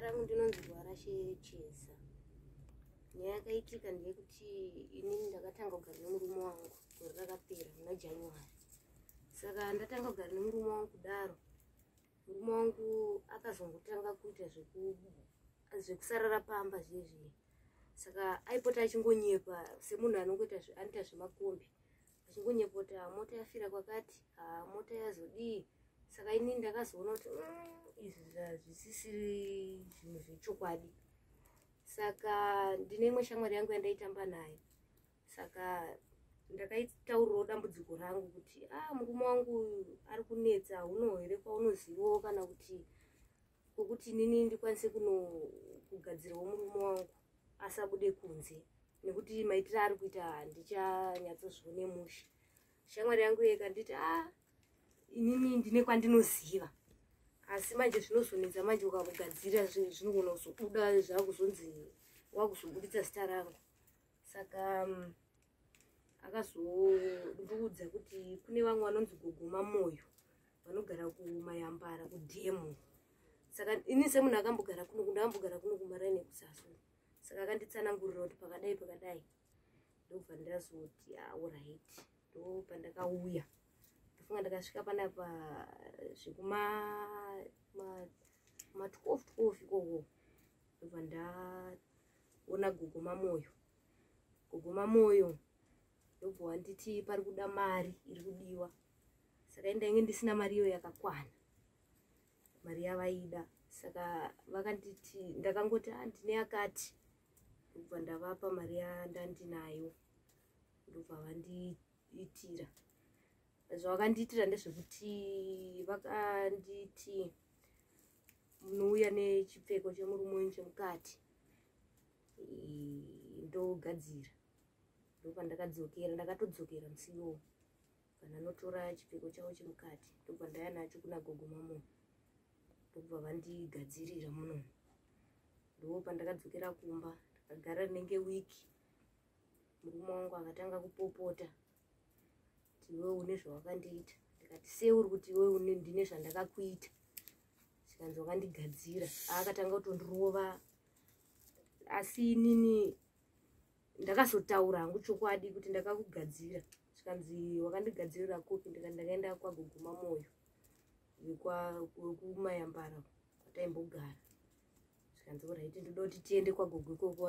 Zita rangu ndinonzi Rwarashe Chiesa. Nyaya yakaitika ndeyekuti inini ndakatanga kugara nemurume wangu gore rakapera muna January. Saka ndatanga kugara nemurume wangu kudaro, murume wangu akazongotanga kuita zvekusarara pamba zviye zviye. Saka aipota achingonyepa semunhu anongoita anoita zvemakombi, achingonyepa kuti mota yafira kwakati, mota yazodii. Saka inini ndakazoona kuti izvi zvisisiri zvinhu zvechokwadi. Saka ndine imwe shamwari yangu yandaitamba nayo, saka ndakaitaurirawo dambudziko rangu kuti murume wangu ari kunetsa, hauno here kwaunozivawo kana kuti kwokuti inini ndikwanise kugadzirawo murume wangu asabude kunze, nekuti maitiro ari kuita handichanyatsozvione mushe. Shamwari yangu ikanditi inini ndine kwandinoziva, asi manje zvinozonetsa manje ukamugadzira zvinogona kuzobuda zvakuzonzi wakuzobuditsa zita rangu. Saka akazondiudza kuti kune vamwe vanonzi Gogo Mamoyo vanogara kuMayambara kudhemu. Saka ini semunhu akambogara kuno, ndakambogara kuno kumaraini ekusaso. Saka akanditsanangurira kuti pakadai pakadai, ndobva ndazoti alright. Ndo pandakauya, ndofunga ndakasvika panapa zvekuma ma 12 12 ikoko, ndobva ndaona Gogo Mamoyo. Gogo Mamoyo ndobva wanditi pari kuda mari iri kudiwa. Saka ndainge ndisina mari iyo yakakwana, mari yavaida. Saka vakanditi, ndakangoti ndine yakati, ndobva ndavapa mari yandandinayo, ndobva vandiitira zvavakandiitira. Ndezvekuti vakanditi munouya nechipfeko chemurume wenyu chemukati, ndogadzira. Ndopandakadzokera, ndakatodzokera musi iwowo kana notora chipfeko chavo chemukati, ndobva ndaya nacho kuna Gogo Mamoyo, ndobva vandigadzirira munomu. Ndo pandakadzokera kumba, ndakagara rinenge wiki. Murume wangu akatanga kupopota kuti iwe une zvawakandiita. Ndikati sei uri kuti iwe ndine zvandakakuita? Zvikanzi wakandigadzira. Akatanga kutondirova, asi inini ndakazotaura hangu chokwadi kuti ndakakugadzira. Zvikanzi wakandigadzirira kupi? Ndikati ndakaenda kwaGogo Mamoyo wekuMayambara kwataimbogara. Zvikanzi alright, ndoda kuti tiende kwagogo ikoko,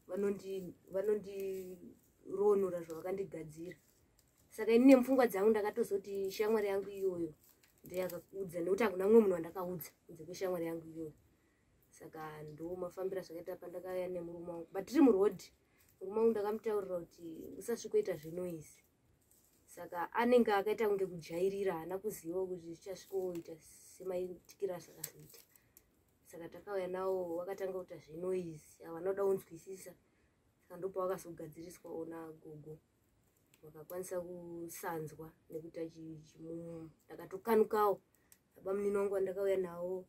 vanondironora zvavakandigadzira. Saka ini nemupfungwa dzangu ndakatozoti shamwari yangu iyoyo ndeyakaudza, nekuti hakuna mumwe munhu wandakaudza kunze kweshamwari yangu iyoyo. Saka ndo mafambiro zvakaita pandakauya nemurume wangu. But tiri murodhi, murume wangu ndakamutaurira kuti usasvikoita zvenoise. Saka anenge akaita kunge kujairira, haana kuziva kuti zvichasvikoita semaitikiro azvakazoita. Saka takauya nawo, vakatanga kuita zvenoise, havana kuda kunzwisisa. Saka ndopavakazogadziriswawo nagogo, vakakwanisa kusanzwa nekuita chimumu. Ndakatokanukawo baba munini wangu wandakauya nawo,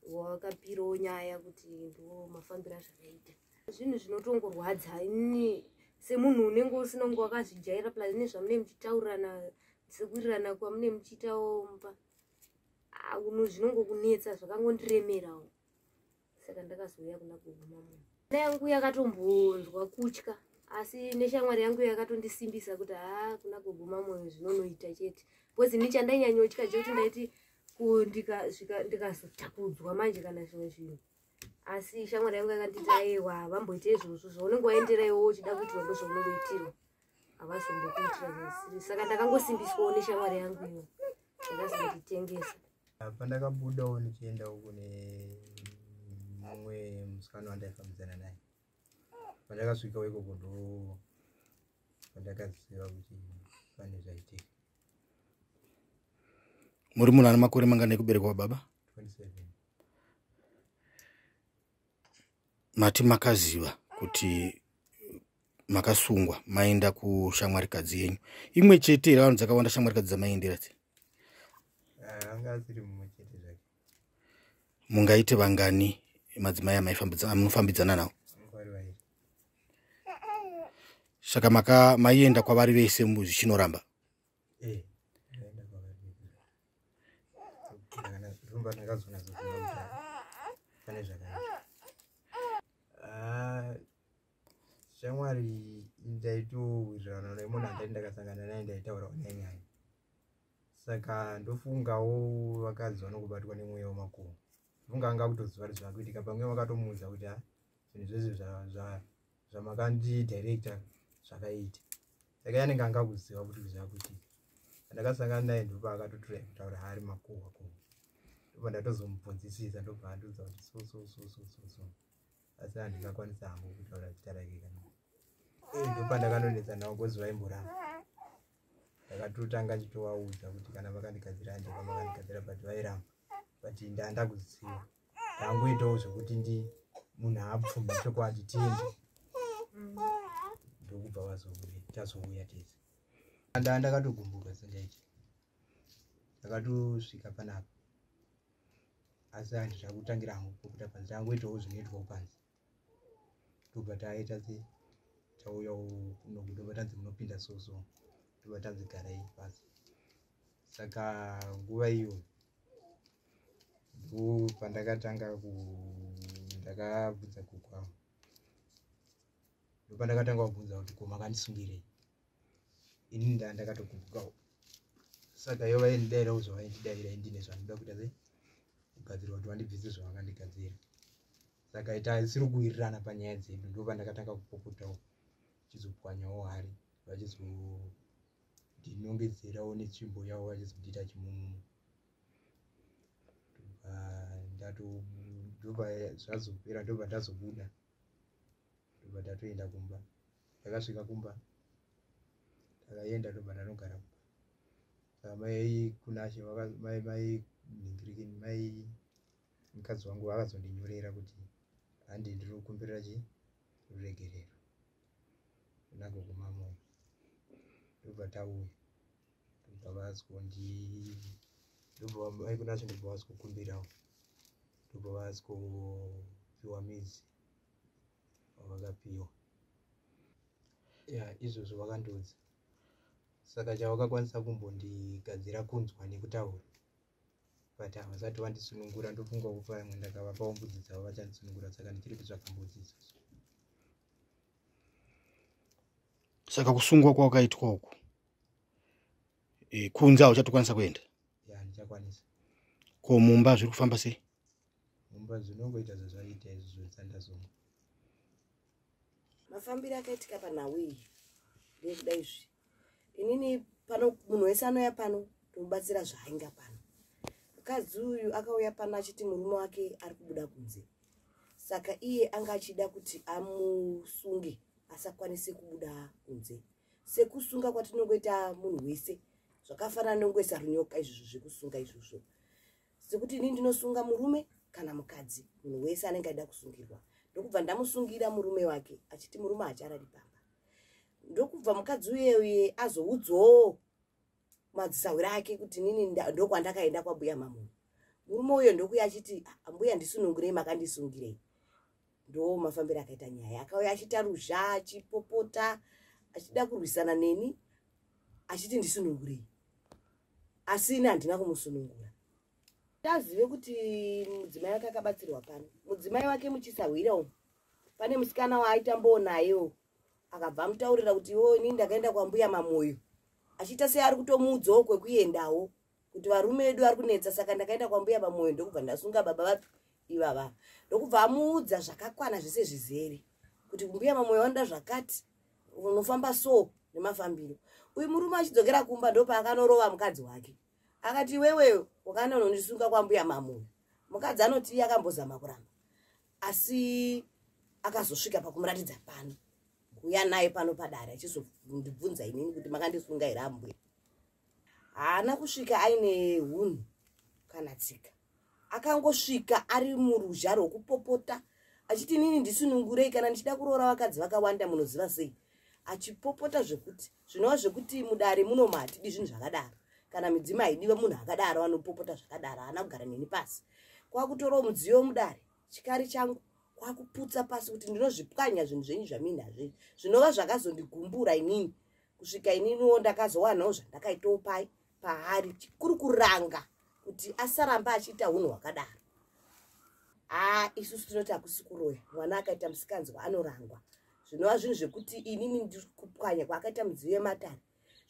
wakapirawo nyaya kuti ndo mafambiro azvakaita. Zvinhu zvinotongorwadza ini semunhu unenge usina kunge wakazvijaira, plus nezvamunenge muchitaurirana, sekuwirirana kwamunenge muchiitawo mumba, zvinongokunetsa, zvakangondiremerawo. Saka ndakazouya kuna Gogo Mamoyo. Hana yangu yakatombonzwa kutya, asi neshamwari yangu yakatondisimbisa kuti haa, kuna Gogo Mamoyo zvinonoita chete, because ini chandainyanyotya chekuti ndaiti ndikazotakudzwa manje kana zvimwe zvinhu. Asi shamwari yangu yakanditi aiwa, vamboita izvozvo zvaunenge waendera iwo uchida kuitirwa, ndo zvaunongoitirwa, havazombokuitira zvisiri. Saka ndakangosimbiswawo neshamwari yangu iyo yakazonditengesa. Pandakabudawo ndichiendawo kune mumwe musikana wandaifambidzana naye, pandakasvikawo ikoko ndo pandakaziva kuti pane zvaitika. Muri munhu ane makore mangani ekuberekwa, baba? 27. Mati makaziva kuti makasungwa maenda kushamwarikadzi yenyu imwe chete here, vanhu dzakawanda shamwarikadzi dzamaiendera dzi? Ah, anga asiri mumwe chete zvake. Mungaite vangani madzimai amunofambidzana nawo? Anga vari vairi. Saka maka maienda kwavari vese zvichinoramba? Eh, ndaenda kwavari vese. Kana kumba ndakazonatsoziva kuti pane zvakaita. Ah, shamwari ndaitowirirana nemunhu andai ndakasangana naye, ndaitaurawo naye nyaya, saka ndofungawo vakadzi vanokubatwa nemweya wemakuhwa. Ndofunga anga kutoziva kuti zvakuitika, pamwe vakatomuudza kuti ha, zvinhu zvese zvamakandidirecta zvakaita, saka iye anenge anga kuziva kuti zvakuitika. Ndakasangana naye ndopaakatotura kutaura hari makuhwa kuhwa, ndobva ndatozomubvunzisisa, ndobva andiudza kuti so so so so so so, asi handingakwanisa hangu kutaura zita rake kana. Ndopandakanonetsa navo because vaimboramba. Ndakatotanga chitovaudza kuti kana vakandigadzira handika makandigadzira, but vairamba, but ndandakuziva, ndangoitawo zvekuti ndi munhu apfuma chokwadi tiende, ndokubva vazouya, tazouya tese. Ndakatogumbuka sendaiti ndakatosvika panapa, asi handina kutangira hangu kupopota panze, ndangoitawo zvinoitwawo panze, ndobva taita se tauyawo kuno, ndobva tanzi munopinda so so, ndobva tanzi garai pasi. Saka nguva iyoyo ndopandakatanga ku ndakabvunza kukwavo, ndopandakatanga kubvunza kuti ko makandisungirei inini, ndaa ndakatogumbukawo. Saka ivo vaindidairawo zvavaindidaira, indine zvandinoda kuita sei kugadzirwa kuti vandibvise zvavakandigadzira, saka tisiri kuwirirana panyaya dzedu. Ndopandakatanga kupopotawo, chizopwanyawo hari, vachizondinongedzerawo netsvimbo yavo, vachizondiita chimumumu, ndobva zvazopera, ndobva ndazobuda, ndobva ndatoenda kumba. Ndakasvika kumba, ndakaenda, ndobva ndanogara kumba. Saka mai Kunashe, mai mai nhingirikini, mai mukadzi wangu vakazondinyorera kuti handi ndiri kukumbirira chi ruregerero kuna gogo Mamoyo. Ndobva tauya, ndobva vazikondi, ndobva mai Kunashe ndobva vazikukumbirawo, ndobva vazikopiwa midzi wavakapiwa ya izvozvo vakandiudza. Saka chavakakwanisa kumbondigadzira kunzwa nekutaura, but havasati vandisunungura. Ndofunga kuti pamwe ndakavapawo mbudzi dzavo vachandisunungura, saka ndichiri kutsvaka mbudzi idzodzo. Saka kusungwa kwawakaitwa uku, kunze hauchatokwanisa kuenda? Ya, handichakwanisa. Ko mumba zviri kufamba sei? Mumba zvinongoita zvazvaiita izvozvo ndisandazomwa. Mafambiro akaitika panhau iyi ndeyekuda izvi: inini pano, munhu wese anouya pano tomubatsira zvaainga pano. Mukadzi uyu akauya pano achiti murume wake ari kubuda kunze, saka iye anga achida kuti amusunge asakwanise kubuda kunze, sekusunga kwatinongoita munhu wese, zvakafanana nengoisa runyoka izvozvo zvekusunga izvozvo, sekuti ini ndinosunga murume kana mukadzi, munhu wese anenge aida kusungirwa. Ndokubva ndamusungira murume wake achiti murume haacharari pamba. Ndokubva mukadzi uyeuye azoudzwawo madzisahwira ake kuti nini ndokwandakaenda kwambuya Mamunhu. Murume uyo ndokuya achiti, "Ah, mbuya, ndisunungurei, makandisungirei?" Ndo mafambiro akaita nyaya. Akauya achiita ruzha, achipopota, achida kurwisana neni, achiti ndisunungurei, asi ini handina kumusunungura. Tazive kuti mudzimai wake akabatsirwa pano, mudzimai wake muchisahwira umu pane musikana waaitambowo nayewo, akabva amutaurira kuti iwo inini ndakaenda kwambuya Mamoyo, achiita seari kutomuudzawo kwekuendawo kuti varume vedu vari kunetsa, saka ndakaenda kwambuya Mamoyo, ndokubva ndasunga baba vapi ivava. Ndokubva amuudza zvakakwana zvese zvizere kuti mbuya Mamoyo vanoda zvakati, unofamba so nemafambiro. Uyu murume achidzokera kumba ndopaakanorova mukadzi wake, akati, "Iwewe wakanonondisunga kwambuya Mamoyo." Mukadzi anoti iye akambozama kuramba, asi akazosvika pakumuratidza pano, kuuya naye pano padare, achizondibvunza inini kuti makandisunga here ambuya. Haana kusvika aine hunhu kana tsika, akangosvika ari muruzha rwokupopota achiti, "Inini ndisunungurei, kana ndichida kuroora vakadzi vakawanda munoziva sei?" Achipopota zvekuti zvinova zvekuti mudare munomu hatidi zvinhu zvakadaro, kana midzimu haidiwe munhu akadaro anopopota zvakadaro. Haana kugara neni pasi, kwakutorawo mudziyo womudare, chikari changu, kwakuputsa pasi kuti ndinozvipwanya zvinhu zvenyu zvamuinazvo, zvinova zvakazondigumbura inini kusvika ininiwo ndakazowanawo zvandakaitawo pai paari, chikuru kuranga. Kuti asaramba achiita unhu hwakadaro. Haa, isusu tinoti hakusi kuroya. Mwana akaita musikanzwa anorangwa, zvinova zvinhu zvekuti inini ndiri kupwanya kwaakaita mudziyo yematare,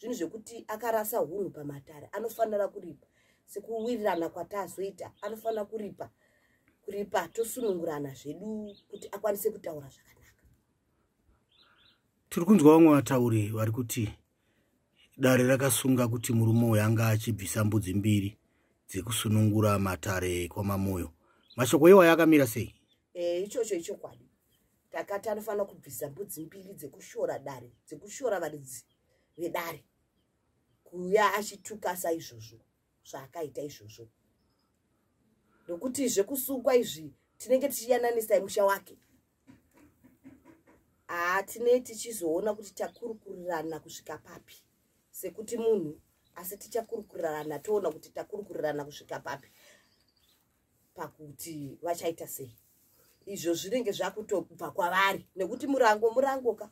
zvinhu zvekuti akarasa hunhu pamatare, anofanira kuripa. Sekuwirirana kwatazoita, anofanira kuripa, kuripa tosunungurana zvedu kuti akwanise kutaura zvakanaka. Tiri kunzwa vamwe vatauri vari kuti dare rakasunga kuti murume uyu anga achibvisa mbudzi mbiri dzekusunungura matare kwaMamoyo. Mashoko iwayo akamira sei? Ichocho ichokwadi. Takati anofanira kubvisa mbudzi mbiri dzekushora dare, dzekushora varidzi vedare, kuuya achituka saizvozvo zvaakaita izvozvo, nokuti zvekusungwa izvi tinenge tichiyananisai musha wake. Haa, tinee tichizoona kuti takurukurirana kusvika papi sekuti munhu, asi tichakurukurirana toona kuti takurukurirana kusvika papi pakuti vachaita sei. Izvo zvinenge zvakutobva kwavari, nekuti murango murango ka.